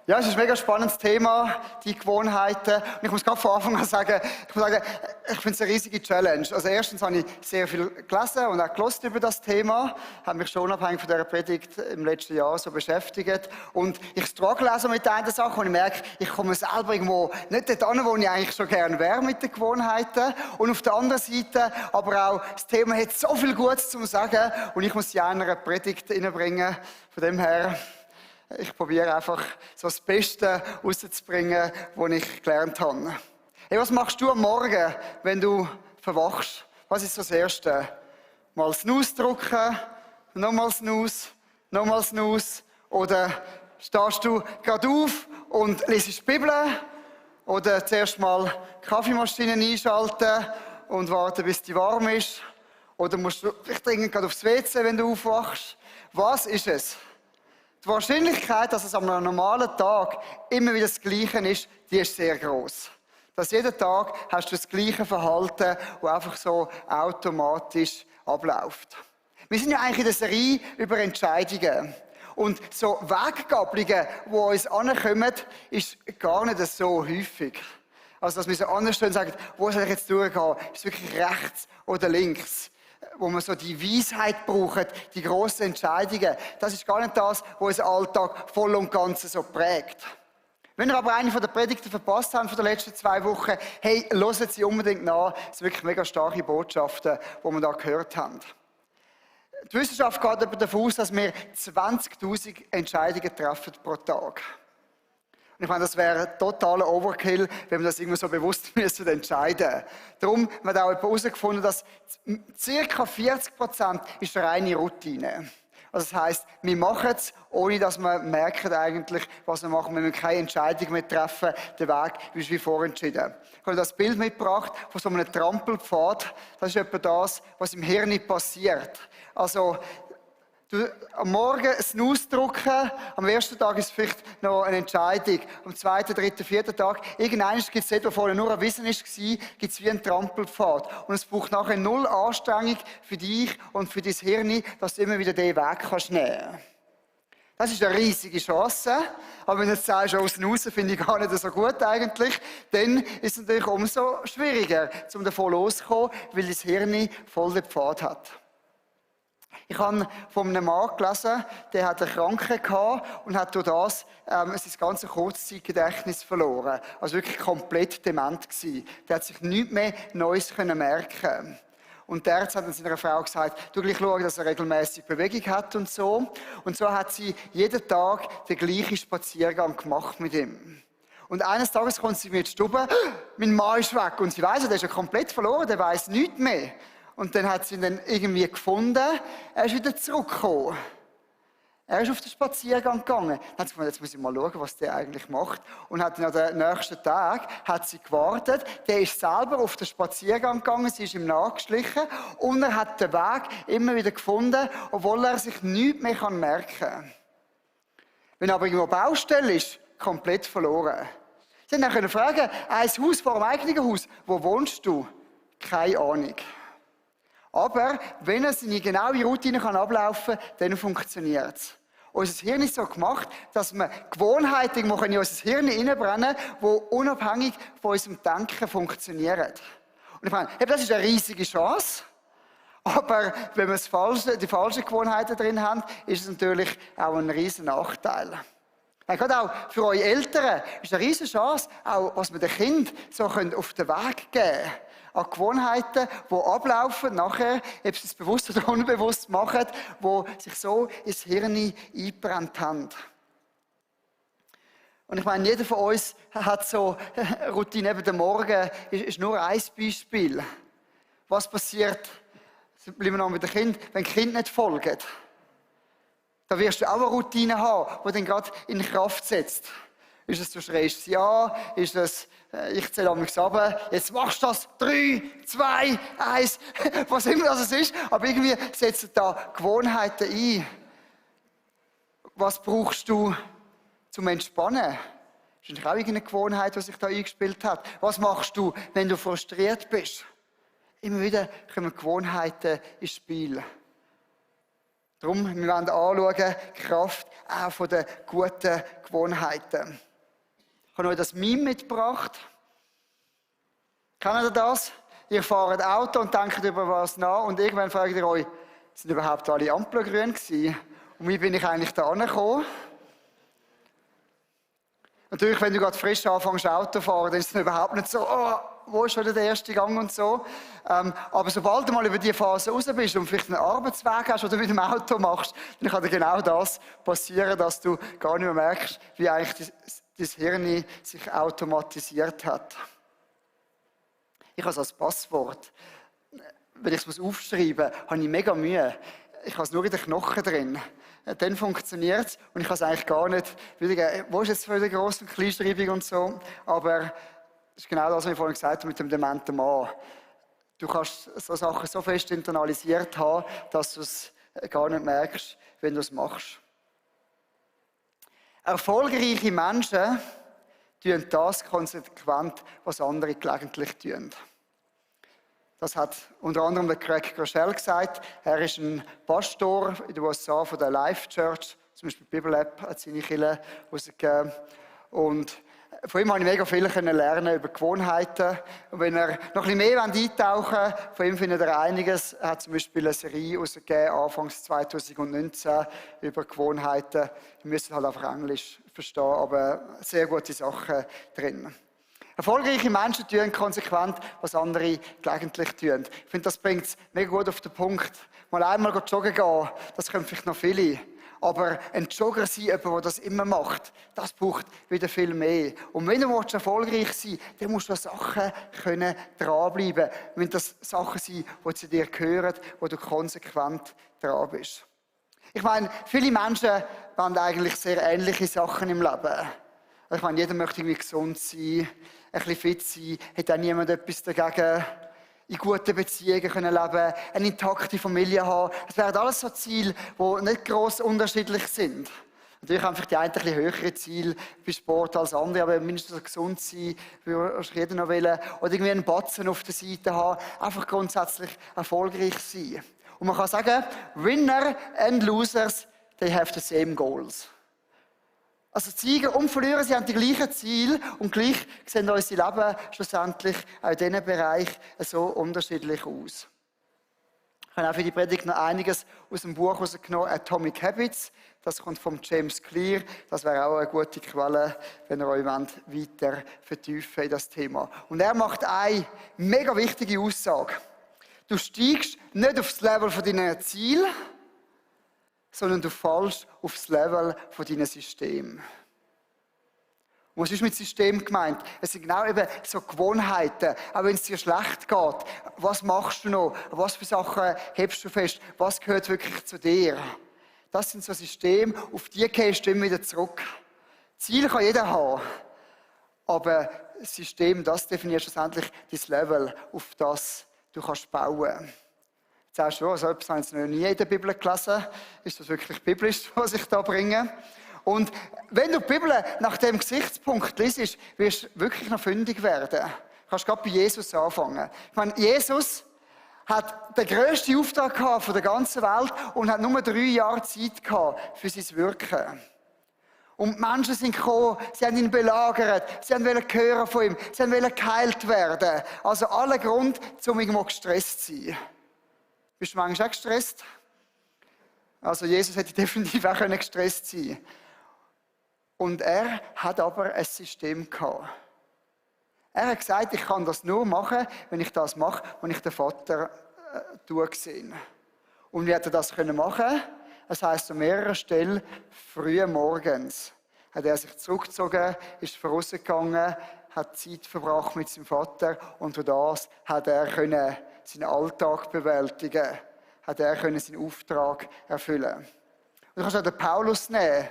Ja, es ist ein mega spannendes Thema, die Gewohnheiten. Und ich muss gerade von Anfang an sagen, ich finde es eine riesige Challenge. Also erstens habe ich sehr viel gelesen und auch gehört über das Thema. Habe mich schon unabhängig von dieser Predigt im letzten Jahr so beschäftigt. Und ich struggle also mit einer Sache und ich merke, ich komme selber irgendwo nicht dort an, wo ich eigentlich schon gerne wäre mit den Gewohnheiten. Und auf der anderen Seite aber auch, das Thema hat so viel Gutes zu sagen und ich muss sie in einer Predigt reinbringen. Von dem her, ich probiere einfach so das Beste rauszubringen, was ich gelernt habe. Hey, was machst du am Morgen, wenn du verwachst? Was ist so das Erste? Mal Snooze drücken, nochmal Snooze, nochmal Snooze. Oder stehst du gerade auf und liest die Bibel? Oder zuerst mal die Kaffeemaschine einschalten und warten, bis die warm ist? Oder musst du vielleicht dringend gerade aufs WC, wenn du aufwachst? Was ist es? Die Wahrscheinlichkeit, dass es am normalen Tag immer wieder das Gleiche ist, die ist sehr groß. Dass jeden Tag hast du das gleiche Verhalten, das einfach so automatisch abläuft. Wir sind ja eigentlich in der Serie über Entscheidungen. Und so Weggabelungen, die uns ankommen, ist gar nicht so häufig. Also, dass wir so anstehen und sagen, wo soll ich jetzt durchgehen? Ist es wirklich rechts oder links? Wo wir so die Weisheit brauchen, die grossen Entscheidungen. Das ist gar nicht das, was unseren Alltag voll und ganz so prägt. Wenn ihr aber eine von den Predigten verpasst habt von den letzten 2 Wochen, hey, hört sie unbedingt nach. Das sind wirklich mega starke Botschaften, die wir da gehört haben. Die Wissenschaft geht aber davon aus, dass wir 20.000 Entscheidungen treffen pro Tag. Und ich meine, das wäre ein totaler Overkill, wenn wir das irgendwie so bewusst entscheiden müssen. Darum hat auch jemand herausgefunden, dass ca. 40% ist reine Routine. Also das heisst, wir machen es, ohne dass wir merken eigentlich, was wir machen, wenn wir keine Entscheidung mehr treffen. Der Weg ist wie vorentschieden. Ich habe das Bild mitgebracht von so einem Trampelpfad. Das ist etwa das, was im Hirn passiert. Also, du am Morgen ein Snooze drücken, am ersten Tag ist es vielleicht noch eine Entscheidung. Am zweiten, dritten, vierten Tag, irgendwann gibt es dort, wo vorher nur ein Wissen war, gibt es wie einen Trampelpfad. Und es braucht nachher 0 Anstrengung für dich und für dein Hirn, dass du immer wieder diesen Weg kannst nehmen. Das ist eine riesige Chance. Aber wenn du jetzt sagst, oh, Snooze finde ich gar nicht so gut eigentlich, dann ist es natürlich umso schwieriger, um davon loszukommen, weil das Hirn voll den Pfad hat. Ich habe von einem Mann gelesen, der hat eine Krankheit gehabt und hat durch das sein ganzes Kurzzeitgedächtnis verloren. Also wirklich komplett dement gewesen. Der hat sich nichts mehr Neues merken. Und der Arzt hat dann seiner Frau gesagt, du gleich schauen, dass er regelmäßig Bewegung hat und so. Und so hat sie jeden Tag den gleichen Spaziergang gemacht mit ihm. Und eines Tages kommt sie mir in die Stube, mein Mann ist weg. Und sie weiss, der ist ja komplett verloren, der weiss nichts mehr. Und dann hat sie ihn dann irgendwie gefunden, er ist wieder zurückgekommen. Er ist auf den Spaziergang gegangen. Dann hat sie gefunden, jetzt muss ich mal schauen, was der eigentlich macht. Und hat dann am nächsten Tag hat sie gewartet. Der ist selber auf den Spaziergang gegangen, sie ist ihm nachgeschlichen und er hat den Weg immer wieder gefunden, obwohl er sich nichts mehr merken kann. Wenn aber irgendwo Baustelle ist, komplett verloren. Sie haben dann fragen, ein Haus vor dem eigenen Haus, wo wohnst du? Keine Ahnung. Aber wenn er seine genaue Routine ablaufen kann, dann funktioniert es. Unser Hirn ist so gemacht, dass wir Gewohnheiten in unser Hirn hineinbrennen, die unabhängig von unserem Denken funktionieren. Und ich meine, das ist eine riesige Chance. Aber wenn wir die falschen Gewohnheiten drin haben, ist es natürlich auch ein riesen Nachteil. Gerade auch für eure Eltern ist eine riesige Chance, auch was wir den Kindern so auf den Weg geben können. An Gewohnheiten, die ablaufen, nachher, ob sie es bewusst oder unbewusst machen, die sich so ins Hirn eingebrannt haben. Und ich meine, jeder von uns hat so eine Routine. Eben der Morgen ist nur ein Beispiel. Was passiert, bleiben wir noch mit den Kindern, wenn die Kinder nicht folgen? Da wirst du auch eine Routine haben, die dann gerade in Kraft setzt. Ist es, du schreist ja, ist es, ich zähle am runter, jetzt machst du das, 3, 2, 1, was immer das ist. Aber irgendwie setzt da Gewohnheiten ein. Was brauchst du zum Entspannen? Das ist natürlich auch irgendeine Gewohnheit, die sich da eingespielt hat. Was machst du, wenn du frustriert bist? Immer wieder kommen Gewohnheiten ins Spiel. Darum, wir wollen anschauen, die Kraft auch von den guten Gewohnheiten. Ich habe euch das Meme mitgebracht. Kennt ihr das? Ihr fahrt Auto und denkt über was nach und irgendwann fragt ihr euch, sind überhaupt alle Ampeln grün gewesen? Und wie bin ich eigentlich da angekommen? Natürlich, wenn du gerade frisch anfängst Auto zu fahren, dann ist es überhaupt nicht so, oh, wo ist schon der erste Gang und so. Aber sobald du mal über diese Phase raus bist und vielleicht einen Arbeitsweg hast oder mit dem Auto machst, dann kann dir genau das passieren, dass du gar nicht mehr merkst, wie eigentlich dein Hirn sich automatisiert hat. Ich habe es als Passwort. Wenn ich es aufschreiben muss, habe ich mega Mühe. Ich habe es nur in den Knochen drin. Dann funktioniert es und ich kann es eigentlich gar nicht wiedergeben. Wo ist jetzt für die grosse und Kleinschreibung und so? Aber das ist genau das, was ich vorhin gesagt habe mit dem dementen Mann. Du kannst so Sachen so fest internalisiert haben, dass du es gar nicht merkst, wenn du es machst. Erfolgreiche Menschen tun das konsequent, was andere gelegentlich tun. Das hat unter anderem der Craig Groeschel gesagt. Er ist ein Pastor in den USA von der Life Church, zum Beispiel Bible App hat seine Kirche rausgegeben. Und von ihm konnte ich mega viel lernen über Gewohnheiten. Und wenn ihr noch ein bisschen mehr eintauchen wollt, von ihm findet ihr einiges. Er hat zum Beispiel eine Serie rausgegeben, Anfangs 2019, über Gewohnheiten. Ihr müsst halt einfach Englisch verstehen, aber sehr gute Sachen drin. Erfolgreiche Menschen tun konsequent, was andere gelegentlich tun. Ich finde, das bringt es mega gut auf den Punkt. Mal einmal joggen gehen, das können vielleicht noch viele. Aber ein Jogger sein, jemand, der das immer macht, das braucht wieder viel mehr. Und wenn du erfolgreich sein willst, dann musst du an Sachen dranbleiben. Wenn das Sachen sind, die zu dir gehören, wo du konsequent dran bist. Ich meine, viele Menschen wollen eigentlich sehr ähnliche Sachen im Leben. Ich meine, jeder möchte irgendwie gesund sein, ein bisschen fit sein, hat auch niemand etwas dagegen, in guten Beziehungen leben können, eine intakte Familie haben. Es wären alles so Ziele, die nicht gross unterschiedlich sind. Natürlich haben vielleicht die einen ein bisschen höhere Ziele bei Sport als andere, aber mindestens so gesund sein, würde jeder noch wollen. Oder irgendwie einen Batzen auf der Seite haben, einfach grundsätzlich erfolgreich sein. Und man kann sagen, Winner and Losers, they have the same goals. Also Sieger und Verlierer, sie haben die gleichen Ziele und gleich sehen unsere Leben schlussendlich auch in diesem Bereich so unterschiedlich aus. Ich habe auch für die Predigt noch einiges aus dem Buch herausgenommen, Atomic Habits. Das kommt von James Clear. Das wäre auch eine gute Quelle, wenn ihr euch weiter vertiefen in das Thema. Und er macht eine mega wichtige Aussage. Du steigst nicht auf das Level von deinen Zielen, sondern du fällst auf das Level von deinem System. Und was ist mit System gemeint? Es sind genau eben so Gewohnheiten. Auch wenn es dir schlecht geht, was machst du noch? Was für Sachen hebst du fest? Was gehört wirklich zu dir? Das sind so Systeme, auf die gehst du immer wieder zurück. Ziel kann jeder haben. Aber das System, das definiert schlussendlich dein Level, auf das du kannst bauen. Sagst du, so etwas habe ich noch nie in der Bibel gelesen. Ist das wirklich biblisch, was ich da bringe? Und wenn du die Bibel nach dem Gesichtspunkt liest, wirst du wirklich noch fündig werden. Du kannst gerade bei Jesus anfangen. Ich meine, Jesus hat den grössten Auftrag gehabt von der ganzen Welt und hat nur 3 Jahre Zeit gehabt für sein Wirken. Und die Menschen sind gekommen, sie haben ihn belagert, sie wollten hören von ihm, sie wollten geheilt werden. Also aller Grund, um irgendwo gestresst zu sein. Bist du manchmal auch gestresst? Also Jesus hätte definitiv auch gestresst sein können. Und er hat aber ein System gehabt. Er hat gesagt, ich kann das nur machen, wenn ich das mache, was ich den Vater sehe. Und wie hat er das machen können? Das heisst, an mehreren Stellen, früh morgens, hat er sich zurückgezogen, ist vorausgegangen, hat Zeit verbracht mit seinem Vater und durch das hat er seinen Alltag bewältigen, hat er seinen Auftrag erfüllen. Und du kannst auch den Paulus nehmen.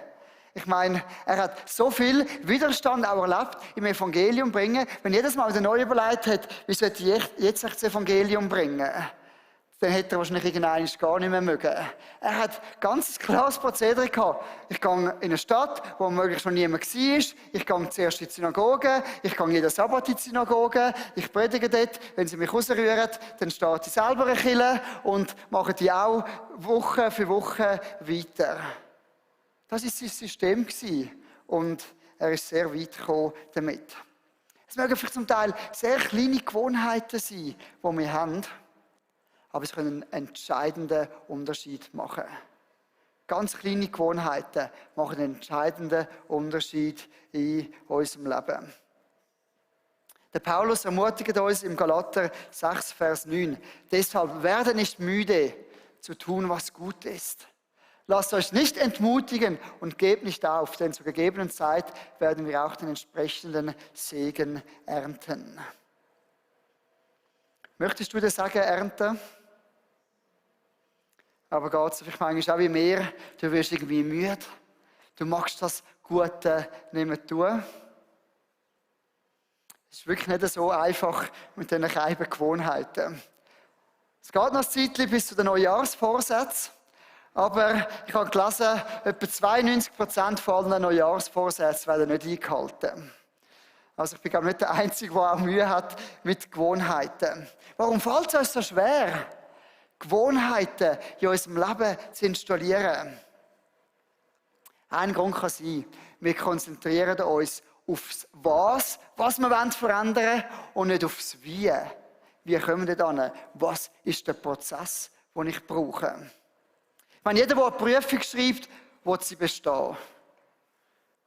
Ich meine, er hat so viel Widerstand auch erlebt im Evangelium bringen. Wenn jedes Mal wieder neu überlegt hat, wie sollte ich jetzt das Evangelium bringen? dann hätte er wahrscheinlich irgendwann gar nicht mehr mögen. Er hat ganz klares Prozedere gehabt. Ich gehe in eine Stadt, wo möglichst noch niemand war. Ich gehe zuerst in die Synagoge. Ich gehe jeden Sabbat in die Synagoge. Ich predige dort. Wenn sie mich rausrühren, dann steht ich selber eine Kirche und mache die auch Woche für Woche weiter. Das war sein System. Und er ist sehr weit gekommen damit. Es mögen vielleicht zum Teil sehr kleine Gewohnheiten sein, die wir haben. Aber es können einen entscheidenden Unterschied machen. Ganz kleine Gewohnheiten machen einen entscheidenden Unterschied in unserem Leben. Der Paulus ermutigt uns im Galater 6, Vers 9. Deshalb werde nicht müde, zu tun, was gut ist. Lasst euch nicht entmutigen und gebt nicht auf, denn zur gegebenen Zeit werden wir auch den entsprechenden Segen ernten. Möchtest du den Segen ernten? Aber geht es vielleicht manchmal auch wie mir, du wirst irgendwie müde, du magst das Gute nicht mehr tun. Es ist wirklich nicht so einfach mit diesen kleinen Gewohnheiten. Es geht noch ein Zeitchen bis zu den Neujahrsvorsätzen, aber ich habe gelesen, etwa 92% von allen Neujahrsvorsätzen werden nicht eingehalten. Also ich bin glaube nicht der Einzige, der auch Mühe hat mit Gewohnheiten. Warum fällt es uns so schwer, Gewohnheiten in unserem Leben zu installieren? Ein Grund kann sein, wir konzentrieren uns aufs was wir verändern wollen, und nicht aufs Wie. Wie kommen wir da? Was ist der Prozess, den ich brauche? Ich meine, jeder, der eine Prüfung schreibt, will sie bestehen.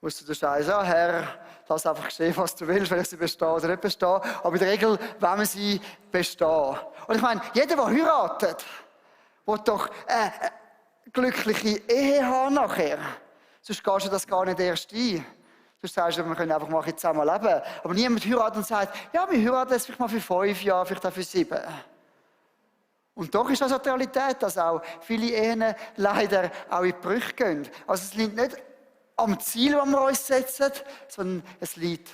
Musst du sagen, ja, Herr, lass einfach geschehen, was du willst, wenn ich sie bestehe oder nicht bestehe. Aber in der Regel wollen wir sie bestehen. Und ich meine, jeder, der heiratet, will doch eine glückliche Ehe haben nachher. Sonst gehst du das gar nicht erst ein. Du sagst, wir können einfach mal zusammen leben. Aber niemand heiratet und sagt, ja, wir heiraten jetzt vielleicht mal für 5 Jahre, vielleicht auch für 7. Und doch ist das die Realität, dass auch viele Ehen leider auch in die Brüche gehen. Also es liegt nicht am Ziel, das wir uns setzen, sondern es liegt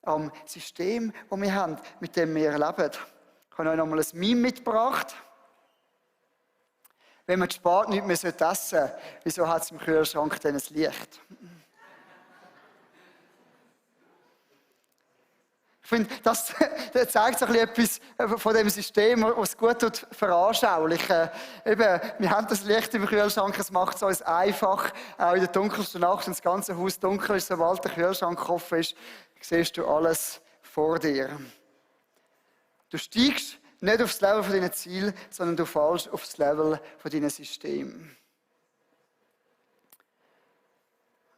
am System, das wir haben, mit dem wir leben. Ich habe euch noch mal ein Meme mitgebracht. Wenn man zu spät nichts mehr essen sollte, wieso hat es im Kühlschrank denn ein Licht? Ich finde, das zeigt so etwas von dem System, das es gut veranschaulichen. Eben, wir haben das Licht im Kühlschrank, es macht es uns einfach, auch in der dunkelsten Nacht, wenn das ganze Haus dunkel ist, sobald der Kühlschrank offen ist, siehst du alles vor dir. Du steigst nicht aufs Level von deinen Zielen, sondern du fällst aufs Level von deinem System.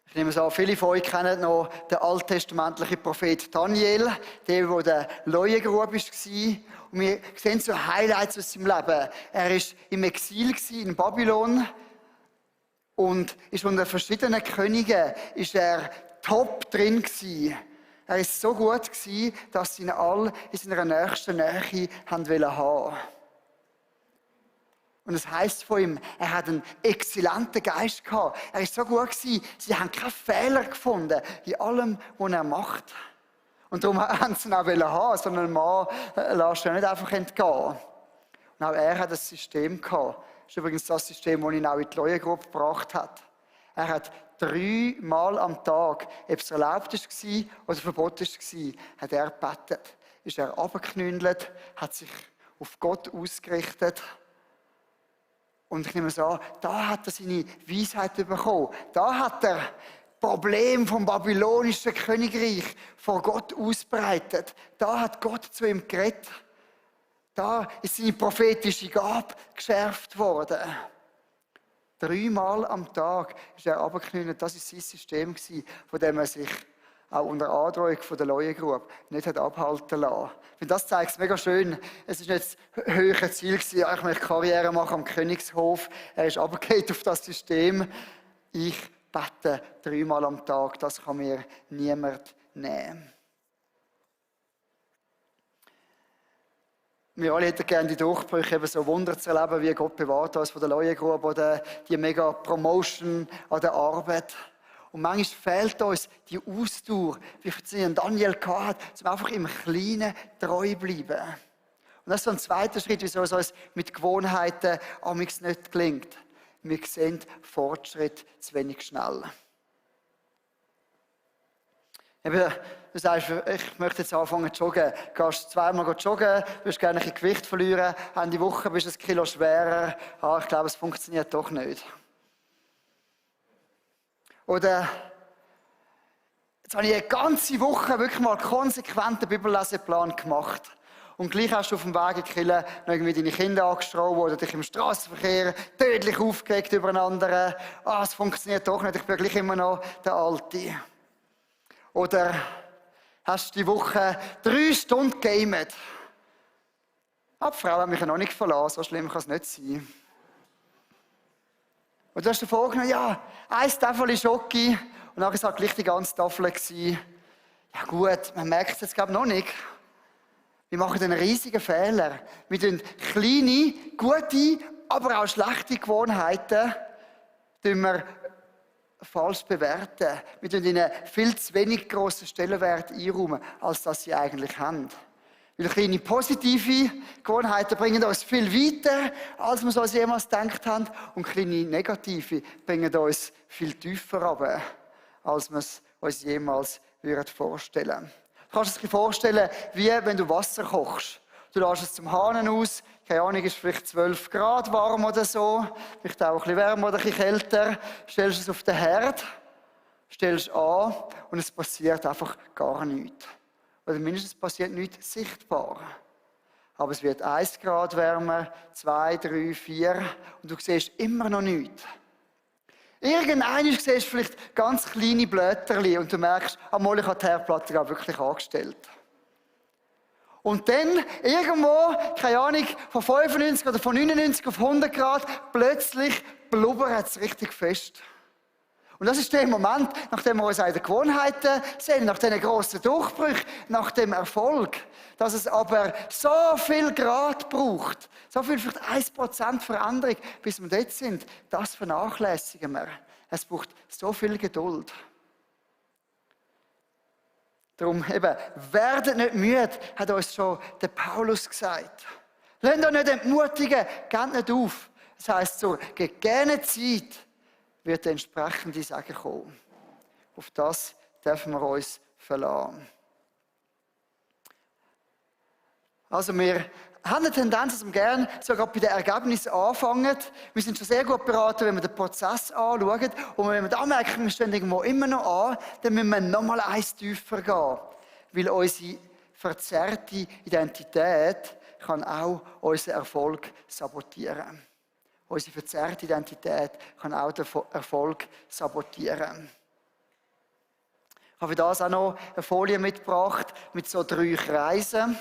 Ich nehme es an, viele von euch kennen noch den alttestamentlichen Prophet Daniel, der der Leuengrube war. Und wir sehen so Highlights aus seinem Leben. Er war im Exil in Babylon und ist unter verschiedenen Königen ist er top drin gewesen. Er war so gut gewesen, dass sie ihn alle in seiner nächsten Nähe haben wollen. Und es heisst von ihm, er hat einen exzellenten Geist gehabt. Er war so gut gewesen, sie haben keinen Fehler gefunden in allem, was er macht. Und darum haben sie ihn auch haben, sondern einen Mann lässt du nicht einfach entgehen. Und auch er hat ein System gehabt. Das ist übrigens das System, das ihn auch in die Leuengrube gebracht hat. Er hat 3 Mal am Tag, ob es erlaubt war oder verboten war, hat er gebetet. Ist er runtergeknündelt, hat sich auf Gott ausgerichtet. Und ich nehme es an, da hat er seine Weisheit bekommen. Da hat er das Problem vom babylonischen Königreich vor Gott ausbreitet. Da hat Gott zu ihm geredet. Da ist seine prophetische Gabe geschärft worden. 3 Mal am Tag ist er runtergeknüllt. Das war sein System, von dem er sich auch unter Androhung von der Leuengrube nicht hat abhalten lassen. Und das zeigt es mega schön. Es war nicht das höhere Ziel, ich möchte Karriere machen am Königshof. Er ist runtergefallen auf das System. Ich bete 3 Mal am Tag, das kann mir niemand nehmen. Wir alle hätten gerne die Durchbrüche, eben so Wunder zu erleben, wie Gott bewahrt uns von der Leuengrube oder die mega Promotion an der Arbeit. Und manchmal fehlt uns die Ausdauer, wie es Daniel hatte, um einfach im Kleinen treu zu bleiben. Und das ist so ein zweiter Schritt, wieso es uns mit Gewohnheiten amigs nicht gelingt. Wir sehen Fortschritt zu wenig schnell. Eben, du sagst, ich möchte jetzt anfangen zu joggen. Du gehst zweimal joggen, willst gerne ein bisschen Gewicht verlieren, Ende die Woche bist du 1 Kilo schwerer. Ich glaube, es funktioniert doch nicht. Oder jetzt habe ich eine ganze Woche wirklich mal konsequent einen Bibelleseplan gemacht. Und gleich hast du auf dem Weg in die Kirche noch irgendwie deine Kinder angeschraubt oder dich im Strassenverkehr tödlich aufgeregt über einen anderen. Es funktioniert doch nicht, ich bin gleich immer noch der Alte. Oder hast du die Woche 3 Stunden gegamet? Die Frau hat mich ja noch nicht verlassen, so schlimm kann es nicht sein. Und du hast dir vorgenommen, ja, 1 Tafel Schoki und nachher war es gleich die ganze Tafel. Ja gut, man merkt es jetzt glaube ich noch nicht. Wir machen einen riesigen Fehler. Wir tun kleine, gute, aber auch schlechte Gewohnheiten falsch bewerten. Wir tun ihnen viel zu wenig grossen Stellenwert einräumen, als dass sie eigentlich haben. Weil kleine positive Gewohnheiten bringen uns viel weiter, als wir uns jemals gedacht haben. Und kleine negative bringen uns viel tiefer runter, als wir es uns jemals vorstellen würden. Du kannst es dir vorstellen, wie wenn du Wasser kochst. Du lässt es zum Hahn aus, keine Ahnung, ist vielleicht 12 Grad warm oder so, vielleicht auch ein bisschen wärmer oder ein bisschen kälter, stellst es auf den Herd, stellst an und es passiert einfach gar nichts. Oder mindestens passiert nichts sichtbar. Aber es wird 1 Grad wärmer, 2, 3, 4 und du siehst immer noch nichts. Irgendwann siehst du vielleicht ganz kleine Blätterchen und du merkst, ich habe die Herdplatte auch wirklich angestellt. Und dann, irgendwo, keine Ahnung, von 95 oder von 99 auf 100 Grad, plötzlich blubbert es richtig fest. Und das ist der Moment, nachdem wir uns in den Gewohnheiten sehen, nach diesen grossen Durchbrüchen, nach dem Erfolg, dass es aber so viel Grad braucht, so viel, vielleicht 1% Veränderung, bis wir dort sind, das vernachlässigen wir. Es braucht so viel Geduld. Darum eben, werdet nicht müde, hat uns schon der Paulus gesagt. Lasst euch nicht entmutigen, geht nicht auf. Das heisst, zur gegebenen Zeit wird der entsprechende Segen kommen. Auf das dürfen wir uns verlassen. Also wir haben eine Tendenz, dass wir gerne sogar bei den Ergebnissen anfangen. Wir sind schon sehr gut beraten, wenn wir den Prozess anschauen. Und wenn wir da merken, wir stehen irgendwo immer noch an, dann müssen wir nochmal 1 tiefer gehen. Weil unsere verzerrte Identität kann auch unseren Erfolg sabotieren. Unsere verzerrte Identität kann auch den Erfolg sabotieren. Ich habe für das auch noch eine Folie mitgebracht mit so 3 Kreisen.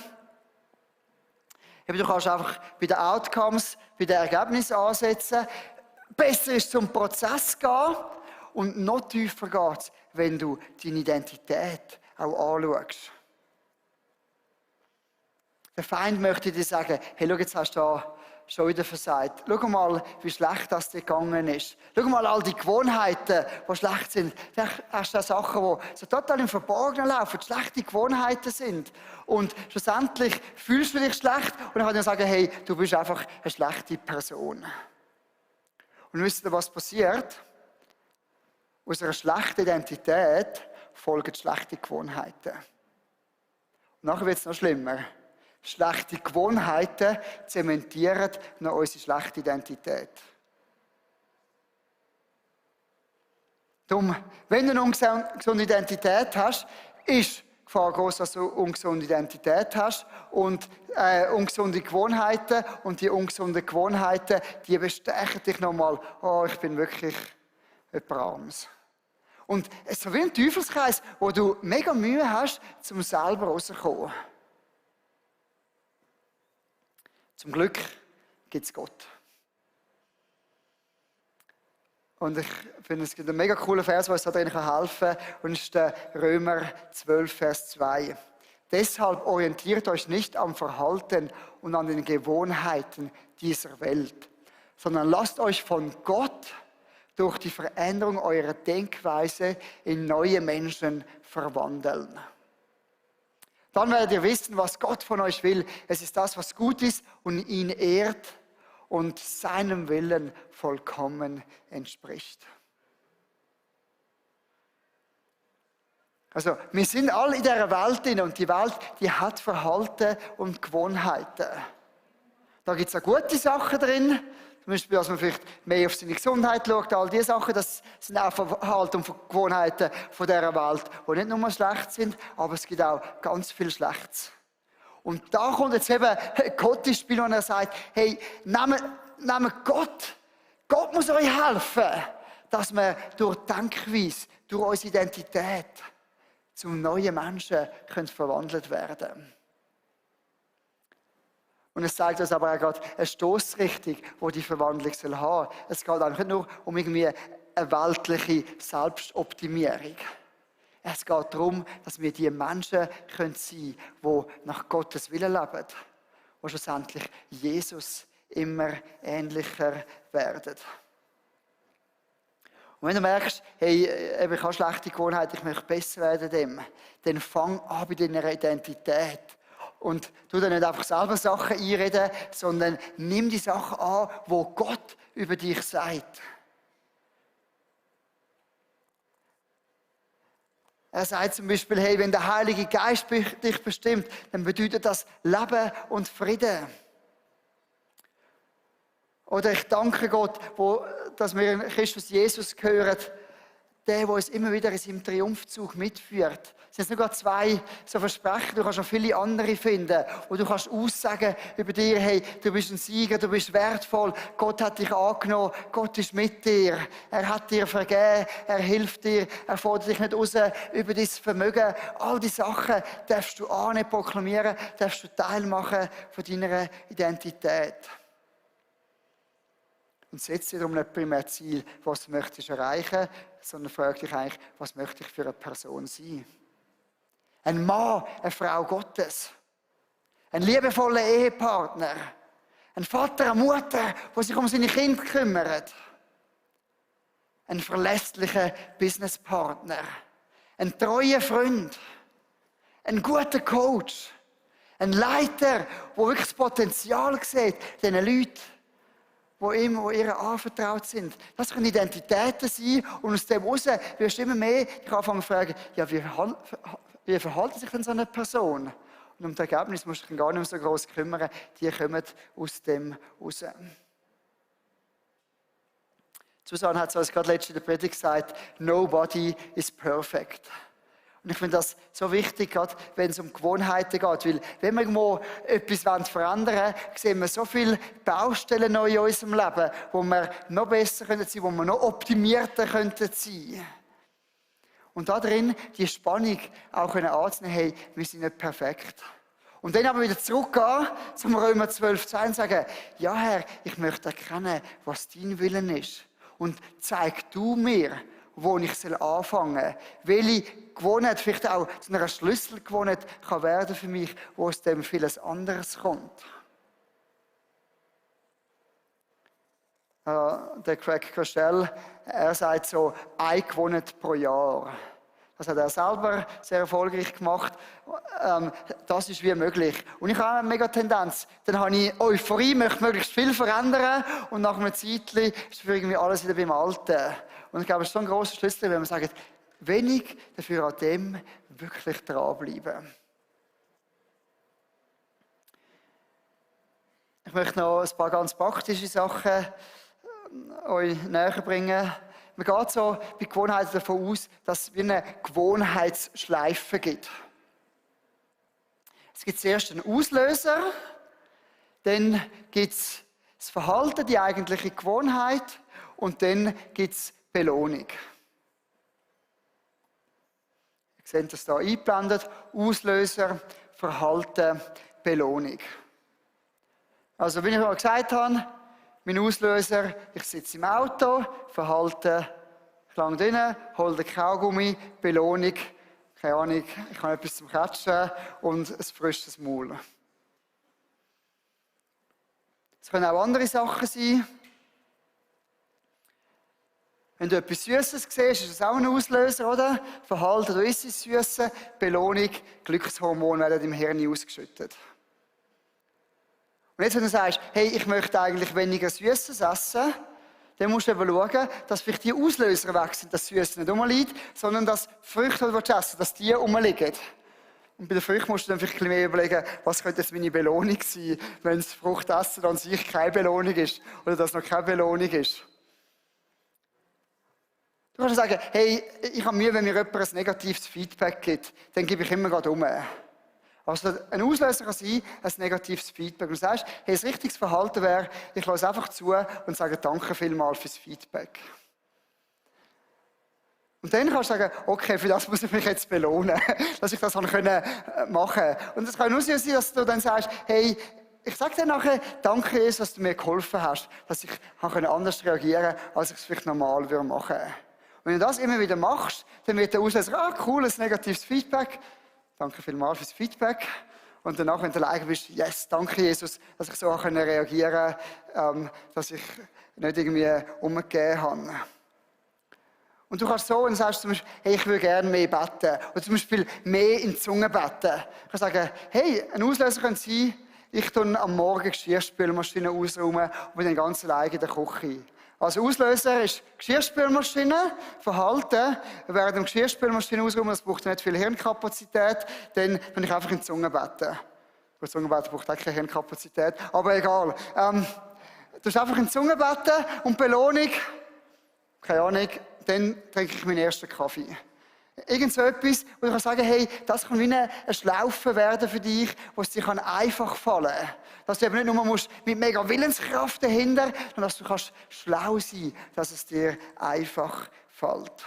Du kannst einfach bei den Outcomes, bei den Ergebnissen ansetzen. Besser ist zum Prozess gehen und noch tiefer geht es, wenn du deine Identität auch anschaust. Der Feind möchte dir sagen, hey, schau, jetzt hast du da schon wieder versagt. Schau mal, wie schlecht das dir gegangen ist. Schau mal all die Gewohnheiten, die schlecht sind. Vielleicht hast du Sachen, die so total im Verborgenen laufen, die schlechte Gewohnheiten sind. Und schlussendlich fühlst du dich schlecht und dann kann ich dir sagen, hey, du bist einfach eine schlechte Person. Und wisst ihr, was passiert? Aus einer schlechten Identität folgen schlechte Gewohnheiten. Und nachher wird es noch schlimmer. Schlechte Gewohnheiten zementieren noch unsere schlechte Identität. Darum, wenn du eine ungesunde Identität hast, ist die Gefahr groß, dass du eine ungesunde Identität hast und ungesunde Gewohnheiten. Und die ungesunden Gewohnheiten, die bestechen dich nochmal, ich bin wirklich jemand Armes. Und es ist so wie ein Teufelskreis, wo du mega Mühe hast, um selber rauszukommen. Zum Glück gibt es Gott. Und ich finde, es gibt einen mega coolen Vers, der uns da drin helfen kann. Und das ist der Römer 12, Vers 2. Deshalb orientiert euch nicht am Verhalten und an den Gewohnheiten dieser Welt, sondern lasst euch von Gott durch die Veränderung eurer Denkweise in neue Menschen verwandeln. Dann werdet ihr wissen, was Gott von euch will. Es ist das, was gut ist und ihn ehrt und seinem Willen vollkommen entspricht. Also, wir sind alle in dieser Welt drin und die Welt, die hat Verhalten und Gewohnheiten. Da gibt es auch gute Sachen drin, zum Beispiel, dass man vielleicht mehr auf seine Gesundheit schaut, all diese Sachen, das sind auch Verhalten und Gewohnheiten von dieser Welt, die nicht nur schlecht sind, aber es gibt auch ganz viel Schlechtes. Und da kommt jetzt eben Gott ins Spiel, und er sagt, hey, nehmt Gott. Gott muss euch helfen, dass wir durch Denkweise, durch unsere Identität zum neuen Menschen verwandelt werden können. Und es zeigt uns aber auch gerade eine Stossrichtung, die die Verwandlung haben soll. Es geht eigentlich nicht nur um irgendwie eine weltliche Selbstoptimierung. Es geht darum, dass wir die Menschen sein können, die nach Gottes Willen leben, die schlussendlich Jesus immer ähnlicher werden. Und wenn du merkst, hey, ich habe schlechte Gewohnheit, ich möchte besser werden dem, dann fang an bei deiner Identität. Und tu dann nicht einfach selber Sachen einreden, sondern nimm die Sachen an, die Gott über dich sagt. Er sagt zum Beispiel, hey, wenn der Heilige Geist dich bestimmt, dann bedeutet das Leben und Frieden. Oder ich danke Gott, dass wir in Christus Jesus gehören, der uns immer wieder in seinem Triumphzug mitführt. Es sind nicht nur zwei so Versprechen, du kannst auch viele andere finden, wo du kannst aussagen über dich, hey, du bist ein Sieger, du bist wertvoll, Gott hat dich angenommen, Gott ist mit dir, er hat dir vergeben, er hilft dir, er fordert dich nicht raus über dein Vermögen. All diese Sachen darfst du annehmen, proklamieren, darfst du teilmachen von deiner Identität. Und setz dir darum nicht primär Ziel, was möchtest du erreichen, sondern frag dich eigentlich, was möchte ich für eine Person sein? Ein Mann, eine Frau Gottes, ein liebevoller Ehepartner, ein Vater, eine Mutter, der sich um seine Kinder kümmert, ein verlässlicher Businesspartner, ein treuer Freund, ein guter Coach, ein Leiter, der wirklich das Potenzial sieht, diesen Leuten, die ihm, die ihr anvertraut sind. Das können Identitäten sein und aus dem heraus wirst du immer mehr anfangen zu fragen, ja, wie verhält sich denn so eine Person? Und um das Ergebnis musst du dich gar nicht mehr so groß kümmern, die kommen aus dem raus. Susanne hat es uns gerade letztens in der Predigt gesagt, nobody is perfect. Und ich finde das so wichtig, gerade wenn es um Gewohnheiten geht. Weil wenn wir irgendwo etwas verändern wollen, sehen wir so viele Baustellen neu in unserem Leben, wo wir noch besser sein können, wo wir noch optimierter sein können. Und da drin die Spannung auch anzunehmen, hey, wir sind nicht perfekt. Und dann aber wieder zurückgehen zum Römer 12,2 und sagen, ja Herr, ich möchte erkennen, was dein Willen ist. Und zeig du mir, wo ich anfangen soll. Welche Gewohnheit, vielleicht auch zu einer Schlüsselgewohnheit kann werden für mich, wo aus dem vieles anderes kommt. Der Craig Groeschel, er sagt so, eine Gewohnheit pro Jahr. Das hat er selber sehr erfolgreich gemacht. Das ist wie möglich. Und ich habe eine mega Tendenz. Dann habe ich Euphorie, möchte möglichst viel verändern und nach einem Zeitchen ist für irgendwie alles wieder beim Alten. Und ich glaube, es ist so ein grosser Schlüssel, wenn man sagt, wenig dafür an dem wirklich dranbleiben. Ich möchte noch ein paar ganz praktische Sachen euch näher bringen. Man geht so bei Gewohnheiten davon aus, dass es wie eine Gewohnheitsschleife gibt. Es gibt zuerst einen Auslöser, dann gibt es das Verhalten, die eigentliche Gewohnheit und dann gibt es Belohnung. Ihr seht das hier eingeblendet. Auslöser, Verhalten, Belohnung. Also wie ich mal gesagt habe, mein Auslöser, ich sitze im Auto, Verhalten, ich lange drin, hole den Kaugummi, Belohnung, keine Ahnung, ich habe etwas zum Catchen und ein frisches Maul. Es können auch andere Sachen sein. Wenn du etwas Süßes siehst, ist das auch ein Auslöser, oder? Verhalten, du isst es Süße, Belohnung, Glückshormone werden im Hirn ausgeschüttet. Und jetzt, wenn du sagst, hey, ich möchte eigentlich weniger Süßes essen, dann musst du eben schauen, dass vielleicht die Auslöser weg sind, dass Süßes nicht rumliegt, sondern dass Früchte, die du essen, dass die rumliegen. Und bei der Frucht musst du dann vielleicht ein bisschen mehr überlegen, was könnte jetzt meine Belohnung sein, wenn das Fruchtessen an sich keine Belohnung ist oder dass noch keine Belohnung ist. Du kannst sagen, hey, ich habe Mühe, wenn mir jemand ein negatives Feedback gibt, dann gebe ich immer gerade um. Also ein Auslöser kann sein, ein negatives Feedback. Und du sagst, hey, das richtiges Verhalten wäre, ich lasse einfach zu und sage danke vielmals fürs Feedback. Und dann kannst du sagen, okay, für das muss ich mich jetzt belohnen, dass ich das machen konnte. Und es kann nur sein, dass du dann sagst, hey, ich sage dir nachher, danke Jesus, dass du mir geholfen hast, dass ich anders reagieren kann, als ich es vielleicht normal machen würde. Und wenn du das immer wieder machst, dann wird der Auslöser, cool, ein negatives Feedback. Danke vielmals fürs Feedback. Und danach, wenn du alleine bist, yes, danke Jesus, dass ich so reagieren konnte, dass ich nicht irgendwie umgegeben habe. Und du kannst so und sagst zum Beispiel, hey, ich würde gerne mehr beten. Oder zum Beispiel mehr in die Zunge beten. Du kannst sagen, hey, ein Auslöser könnte sein, ich tue am Morgen Geschirrspülmaschine ausräumen und bin dann ganz alleine in der Küche. Also Auslöser ist Geschirrspülmaschine, Verhalten. Während dem Geschirrspülmaschine ausräumen, das braucht nicht viel Hirnkapazität, dann bin ich einfach in die Zunge beten. Die Zunge beten braucht auch keine Hirnkapazität, aber egal. Du bist einfach in die Zunge beten und Belohnung, keine Ahnung, dann trinke ich meinen ersten Kaffee. Irgend so etwas, wo ich kann sagen, hey, das kann wie eine Schlaufe werden für dich, wo es dir einfach fallen kann. Dass du eben nicht nur musst mit mega Willenskraft dahinter, sondern dass du kannst schlau sein, dass es dir einfach fällt.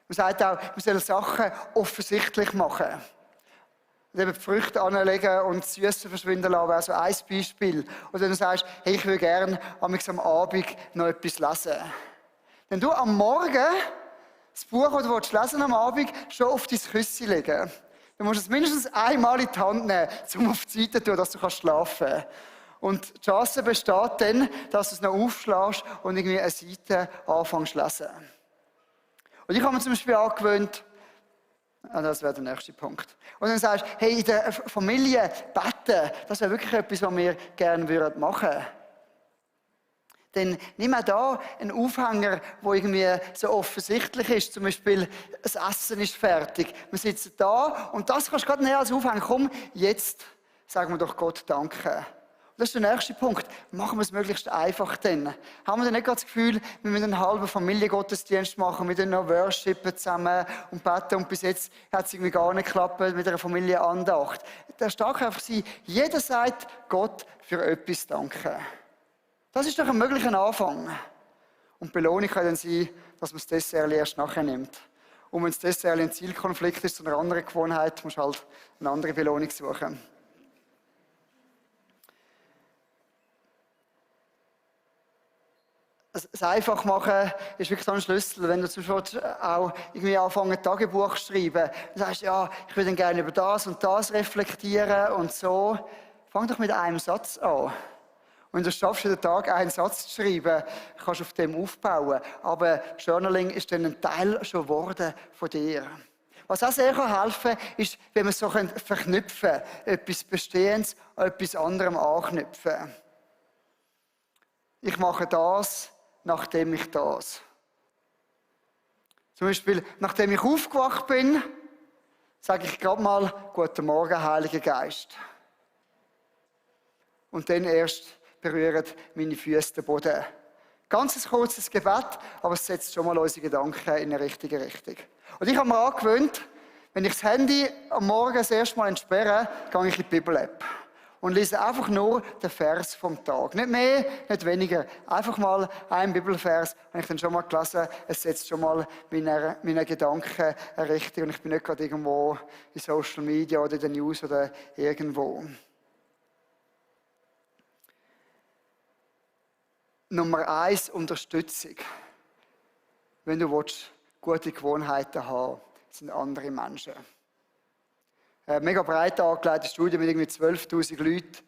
Man sagt auch, man soll Sachen offensichtlich machen. Und eben die Früchte anlegen und das Süße verschwinden lassen, wäre so ein Beispiel. Oder wenn du sagst, hey, ich würde gerne am Abend noch etwas lesen. Wenn du am Morgen das Buch, das du lesen am Abend, schon auf dein Küsschen legen. Du musst es mindestens einmal in die Hand nehmen, um auf die Seite zu tun, dass du schlafen kannst. Und die Chance besteht dann, dass du es noch aufschlägst und irgendwie eine Seite anfängst zu lesen. Und ich habe mir zum Beispiel angewöhnt, das wäre der nächste Punkt. Und dann sagst du, hey, in der Familie beten, das wäre wirklich etwas, was wir gerne machen würden. Dann nimm auch da einen Aufhänger, der irgendwie so offensichtlich ist. Zum Beispiel, das Essen ist fertig. Wir sitzen da und das kannst du gerade näher als Aufhänger. Komm, jetzt sagen wir doch Gott Danke. Und das ist der nächste Punkt. Machen wir es möglichst einfach dann. Haben wir dann nicht gerade das Gefühl, wir müssen einen halben Familiengottesdienst machen, wir noch worshipen zusammen und beten und bis jetzt hat es irgendwie gar nicht geklappt mit einer Familienandacht. Der Stark einfach sein, jeder sagt Gott für etwas Danke. Das ist doch ein möglicher Anfang. Und die Belohnung kann dann sein, dass man das Dessert erst nachher nimmt. Und wenn das Dessert ein Zielkonflikt ist zu einer anderen Gewohnheit, musst du halt eine andere Belohnung suchen. Das einfach machen ist wirklich so ein Schlüssel. Wenn du zum Beispiel auch irgendwie anfangen, ein Tagebuch zu schreiben, dann sagst du, ja, ich würde dann gerne über das und das reflektieren und so. Fang doch mit einem Satz an. Und wenn du es schaffst, jeden Tag einen Satz zu schreiben, kannst du auf dem aufbauen. Aber Journaling ist dann ein Teil schon geworden von dir. Was auch sehr helfen kann, ist, wenn wir es so verknüpfen können. Etwas Bestehendes an etwas anderem anknüpfen. Ich mache das, nachdem ich das. Zum Beispiel, nachdem ich aufgewacht bin, sage ich gerade mal, Guten Morgen, Heiliger Geist. Und dann erst berühren meine Füße den Boden. Ganz ein kurzes Gebet, aber es setzt schon mal unsere Gedanken in eine richtige Richtung. Und ich habe mir angewöhnt, wenn ich das Handy am Morgen das erste Mal entsperre, gehe ich in die Bibel-App und lese einfach nur den Vers vom Tag. Nicht mehr, nicht weniger. Einfach mal einen Bibelvers, habe ich dann schon mal gelesen, es setzt schon mal meine Gedanken eine Richtung und ich bin nicht gerade irgendwo in Social Media oder in den News oder irgendwo. Nummer 1, Unterstützung. Wenn du gute Gewohnheiten haben willst, sind andere Menschen. Eine mega breit angelegte Studie mit irgendwie 12'000 Leuten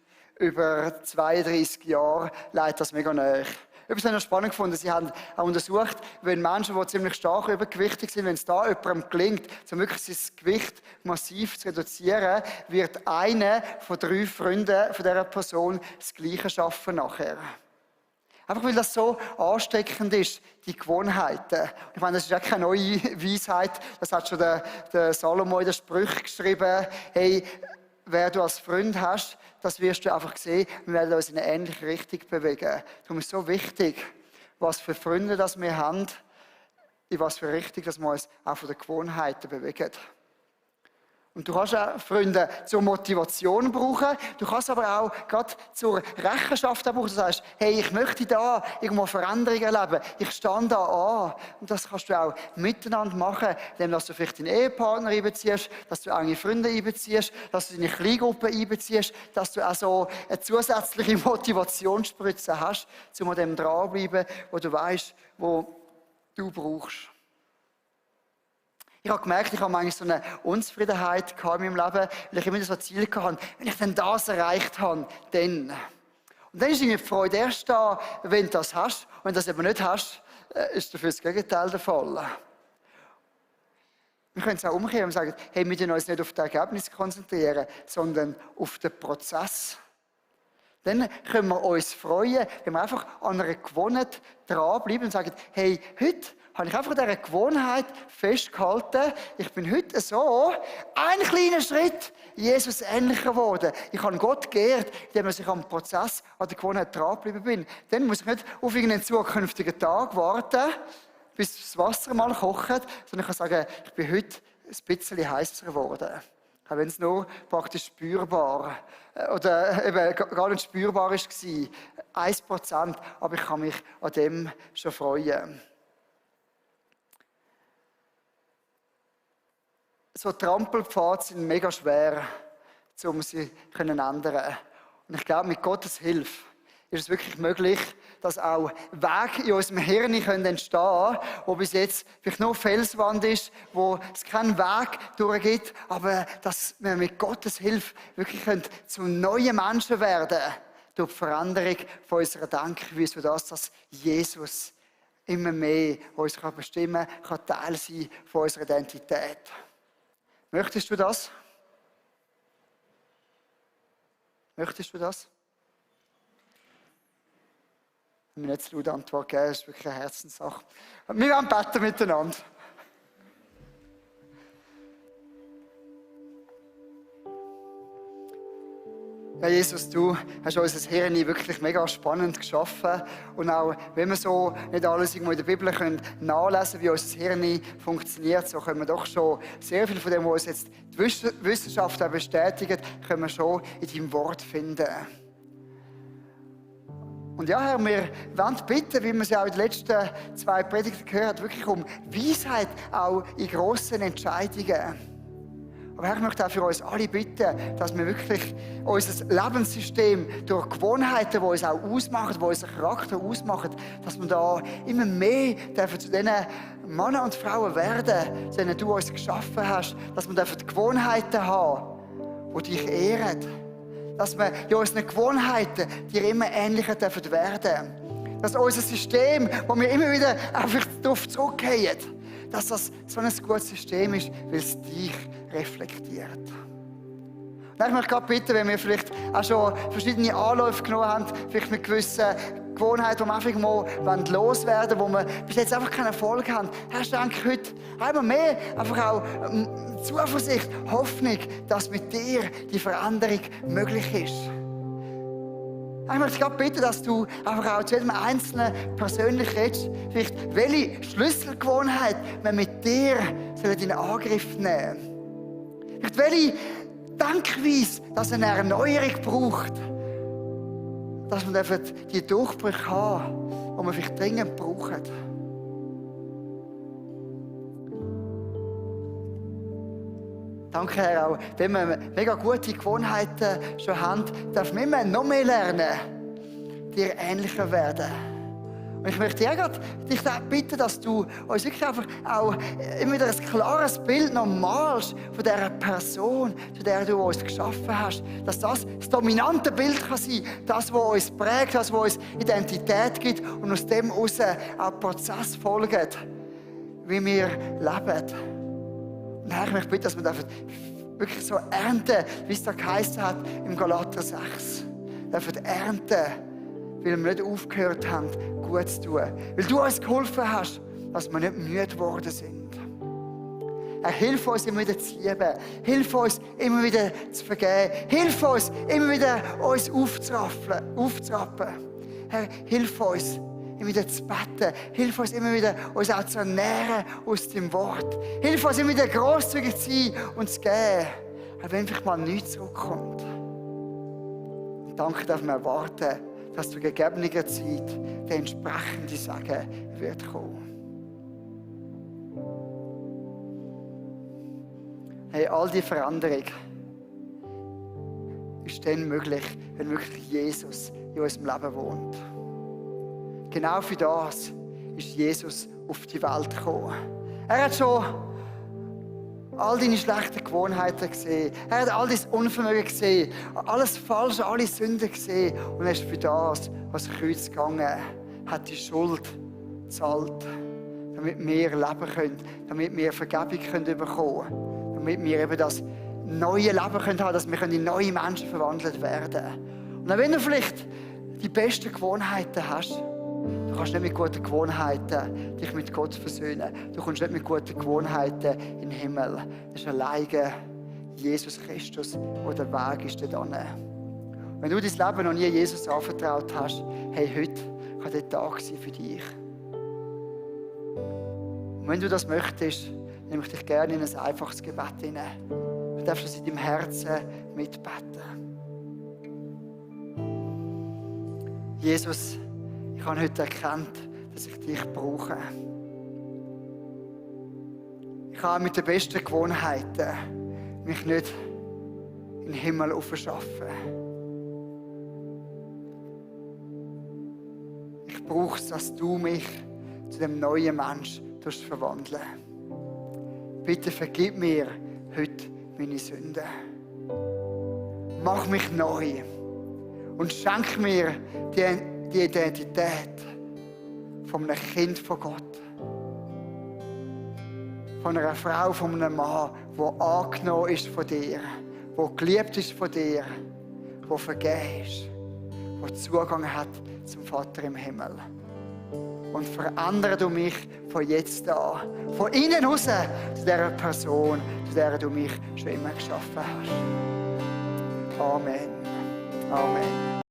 über 32 Jahre leitet das mega nahe. Etwas habe ich noch spannend gefunden. Sie haben auch untersucht, wenn Menschen, die ziemlich stark übergewichtig sind, wenn es da jemandem gelingt, so wirklich sein Gewicht massiv zu reduzieren, wird einer von 3 Freunden von dieser Person das Gleiche schaffen nachher. Einfach weil das so ansteckend ist, die Gewohnheiten. Ich meine, das ist ja keine neue Weisheit. Das hat schon der Salomo in den Sprüchen geschrieben. Hey, wer du als Freund hast, das wirst du einfach sehen. Wir werden uns in eine ähnliche Richtung bewegen. Darum ist es so wichtig, was für Freunde das wir haben, in was für Richtung, dass wir uns auch von den Gewohnheiten bewegen. Und du kannst auch Freunde zur Motivation brauchen. Du kannst aber auch gerade zur Rechenschaft brauchen. Du sagst, hey, ich möchte da irgendwo Veränderungen erleben. Ich stehe da an. Und das kannst du auch miteinander machen, indem du vielleicht deinen Ehepartner einbeziehst, dass du enge Freunde einbeziehst, dass du deine Kleingruppe einbeziehst, dass du auch so eine zusätzliche Motivationsspritze hast, um an dem dranbleiben, wo du weißt, wo du brauchst. Ich habe gemerkt, ich habe manchmal so eine Unzufriedenheit in meinem Leben, weil ich immer so Ziele hatte, wenn ich dann das erreicht habe, dann. Und dann ist die Freude erst da, wenn du das hast. Und wenn du das eben nicht hast, ist dafür das Gegenteil der Fall. Wir können es auch umkehren und sagen, hey, wir müssen uns nicht auf das Ergebnis konzentrieren, sondern auf den Prozess. Dann können wir uns freuen, wenn wir einfach an einer Gewohnheit dranbleiben und sagen, hey, heute habe ich einfach an dieser Gewohnheit festgehalten. Ich bin heute so ein kleiner Schritt Jesus ähnlicher geworden. Ich habe Gott geehrt, indem ich am Prozess, an der Gewohnheit dranbleiben bin. Dann muss ich nicht auf irgendeinen zukünftigen Tag warten, bis das Wasser mal kocht, sondern ich kann sagen, ich bin heute ein bisschen heißer geworden. Auch wenn es nur praktisch spürbar oder eben gar nicht spürbar war. 1%, aber ich kann mich an dem schon freuen. So Trampelpfade sind mega schwer, um sie zu ändern. Und ich glaube, mit Gottes Hilfe ist es wirklich möglich, dass auch Wege in unserem Hirn entstehen können, wo bis jetzt vielleicht nur Felswand ist, wo es keinen Weg durchgeht, aber dass wir mit Gottes Hilfe wirklich zu neuen Menschen werden können, durch die Veränderung von unserer Denkweise, dass Jesus immer mehr uns bestimmen kann, Teil sein von unserer Identität. Möchtest du das? Möchtest du das? Ich habe mir nicht zu laut Antwort gegeben, das ist wirklich eine Herzenssache. Wir werden beten miteinander. Ja, Jesus, du hast unser Hirn wirklich mega spannend geschaffen. Und auch wenn wir so nicht alles irgendwo in der Bibel können nachlesen, wie unser Hirn funktioniert, so können wir doch schon sehr viel von dem, was uns jetzt die Wissenschaft auch bestätigt, können wir schon in deinem Wort finden. Und ja, Herr, wir wollen bitten, wie wir es ja auch in den letzten 2 Predigten gehört haben, wirklich um Weisheit auch in grossen Entscheidungen. Aber Herr, ich möchte auch für uns alle bitten, dass wir wirklich unser Lebenssystem durch Gewohnheiten, die uns auch ausmachen, die unseren Charakter ausmachen, dass wir da immer mehr zu diesen Männern und Frauen werden, zu denen du uns geschaffen hast, dass wir Gewohnheiten haben, die dich ehren. Dass wir in unseren Gewohnheiten dir immer ähnlicher werden dürfen. Dass unser System, wo wir immer wieder einfach darauf zurückgehen, dass das so ein gutes System ist, weil es dich reflektiert. Und ich möchte gerade bitten, wenn wir vielleicht auch schon verschiedene Anläufe genommen haben, vielleicht mit gewissen Gewohnheiten, die wir einfach mal loswerden wollen, wo wir bis jetzt einfach keinen Erfolg haben. Herr, ich denke heute einmal mehr einfach auch Zuversicht, Hoffnung, dass mit dir die Veränderung möglich ist. Ich möchte gerade bitten, dass du einfach auch zu jedem Einzelnen persönlich redest. Vielleicht, welche Schlüsselgewohnheit wir mit dir in Angriff nehmen sollen. Vielleicht, welche Denkweise, dass eine Erneuerung braucht. Dass wir die Durchbrüche haben, die wir vielleicht dringend brauchen. Danke, Herr, auch wenn wir mega gute Gewohnheiten schon haben, dürfen wir immer noch mehr lernen, dir ähnlicher werden. Und Und ich möchte dich bitten, dass du uns wirklich einfach auch immer wieder ein klares Bild noch malst von dieser Person, zu der du uns geschaffen hast. Dass das dominante Bild kann sein, das, was uns prägt, das, was uns Identität gibt und aus dem heraus auch Prozess folgt, wie wir leben. Und Herr, ich möchte bitten, dass wir wirklich so ernten, wie es da geheißen hat im Galater 6. Wir dürfen ernten, weil wir nicht aufgehört haben, gut zu tun. Weil du uns geholfen hast, dass wir nicht müde geworden sind. Herr, hilf uns immer wieder zu lieben. Hilf uns immer wieder zu vergeben. Hilf uns immer wieder uns aufzurappen. Herr, hilf uns immer wieder zu beten. Hilf uns immer wieder, uns auch zu ernähren aus dem Wort. Hilf uns immer wieder grosszügig zu sein und zu geben, auch wenn vielleicht mal nichts zurückkommt. Und danke, dass wir erwarten, dass zu gegebener Zeit der entsprechende Segen wird kommen. Hey, all die Veränderung ist dann möglich, wenn wirklich Jesus in unserem Leben wohnt. Genau für das ist Jesus auf die Welt gekommen. Er hat schon all deine schlechten Gewohnheiten gesehen. Er hat all dein Unvermögen gesehen. Alles Falsche, alle Sünden gesehen. Und er ist für das, was Kreuz gegangen hat, die Schuld gezahlt. Damit wir leben können. Damit wir Vergebung können bekommen können. Damit wir eben das neue Leben können haben, dass wir in neue Menschen verwandelt werden. Und wenn du vielleicht die besten Gewohnheiten hast, du kannst nicht mit guten Gewohnheiten dich mit Gott versöhnen. Du kommst nicht mit guten Gewohnheiten in den Himmel. Das ist alleine Jesus Christus, der der Weg ist dorthin. Wenn du dein Leben noch nie Jesus anvertraut hast, hey, heute kann der Tag sein für dich. Und wenn du das möchtest, nehme ich dich gerne in ein einfaches Gebet hinein. Du darfst das in deinem Herzen mitbeten. Jesus, ich habe heute erkannt, dass ich dich brauche. Ich habe mit den besten Gewohnheiten mich nicht in den Himmel aufschaffen. Ich brauche es, dass du mich zu dem neuen Mensch verwandeln. Bitte vergib mir heute meine Sünden. Mach mich neu und schenk mir die Identität von einem Kind von Gott. Von einer Frau, von einem Mann, der angenommen ist von dir, der geliebt ist von dir, der vergeben ist, der Zugang hat zum Vater im Himmel. Und verändere du mich von jetzt an, von innen raus, zu dieser Person, zu der du mich schon immer geschaffen hast. Amen. Amen.